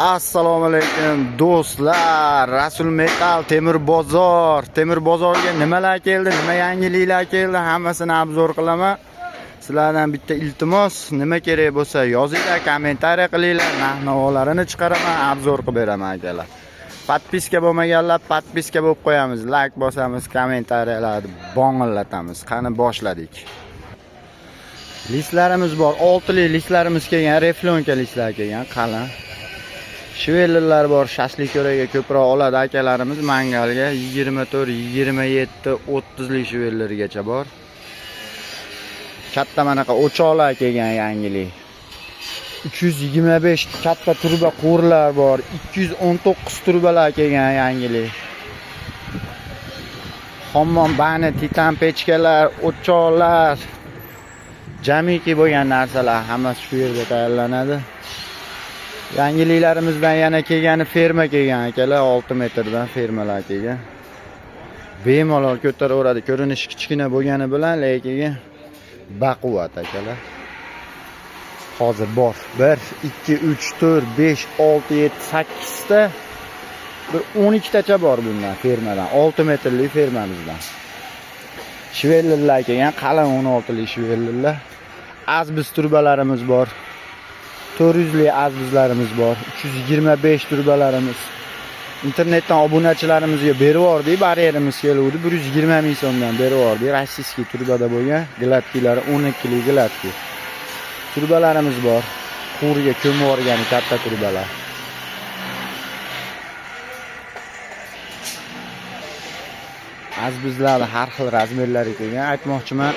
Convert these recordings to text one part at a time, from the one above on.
Assalomu alaykum do'stlar. Rasul Metal Temir bozor. Temir bozorga nimalar keldi, nima yangiliklar keldi, hammasini обзор qilaman. Sizlardan bitta iltimos, nima kerak bo'lsa yozinglar, kommentariya qilinglar, narx-navolarini chiqaraman, обзор qilib beraman akalar. Подписка bo'lmaganlar подписка bo'lib qo'yamiz, like bosamiz, kommentariyalarni bong'illatamiz. Qani boshladik. Listlarimiz bor. 6li listlarimiz kelgan, рифлёнка listlar kelgan, qalin. Швеллер lar bor, shashlik ko'raga ko'proq oladi akalarimiz mangalga 24, 27, 30 lik швеллер gacha bor. Katta manaqa o'choqlar kelgan yangilik. 325 katta truba quvurlar bor, 219 trubalar kelgan yangilik. Hammom bani, titan pechkalar, o'choqlar, jamiki bo'lgan narsalar hammasi shu yerda tayyorlanadi. Yangiliklarimizdan yana kelgani ferma kelgan akalar, 6 metrdan fermalar kelgan. Bemalol ko'taraveradi. Ko'rinishi kichkina bo'lgani bilan, lekin baquvvat akalar. Hozir bor. 1 2 3 4 5 6 7 8 ta bir 12 tacha bor bundan fermadan. 6 metrli fermamizdan. Швеллер lar kelgan, qalin 16 lik швеллер lar. Azbis trubalarimiz bor. 400 lik azbizlarimiz bor. 325 trubalarimiz. Internetdan obunachilarimizga berib yubordik, baryerimiz keluvdi. 120 ming so'mdan berib yubordik. Российский trubada bo'lgan, гладкий lari 12 lik гладкий. Trubalarimiz bor. Quvurga ko'mib yuborgan katta trubalar. Azbizlarni har xil razmerlari kelgan. Aytmoqchiman,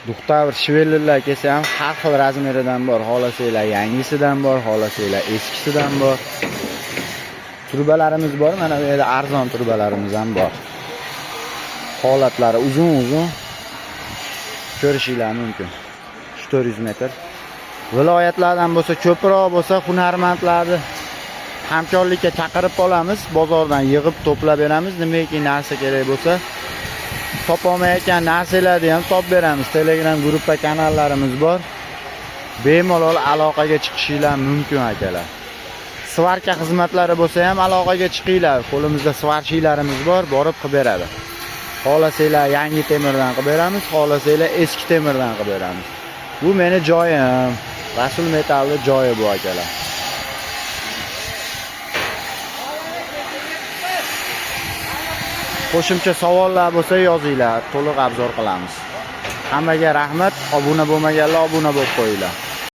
Duxtavr швеллер lar kelsa ham har xil razmeridan bor. Xohlasanglar yangisidan bor, xohlasanglar eskisidan bor. Trubalarimiz bor, mana bu yerda arzon trubalarimiz ham bor. Holatlari uzun-uzun ko'rishinglar mumkin. 400 metr. Viloyatlardan bo'lsa, ko'proq bo'lsa hunarmandlarni hamkorlikka chaqirib qolamiz, bozordan yig'ib to'plab beramiz. Nimaki narsa kerak bo'lsa, topolmayotgan narsalarni ham topib beramiz. Telegram gruppa kanallarimiz bor. Bemalol aloqaga chiqishinglar mumkin akalar. Svarka xizmatlari bo'lsa ham aloqaga chiqinglar. Qo'limizda сварщик larimiz bor, borib qilib beradi. Xohlasanglar yangi temirdan qilib beramiz, xohlasanglar eski temirdan qilib beramiz. Bu meni joyim. Rasul Metalli joyi bu akalar. Qo'shimcha savollar bo'lsa yozinglar, to'liq обзор qilamiz. Hammaga rahmat. Obuna bo'lmaganlar obuna bo'lib qo'yinglar.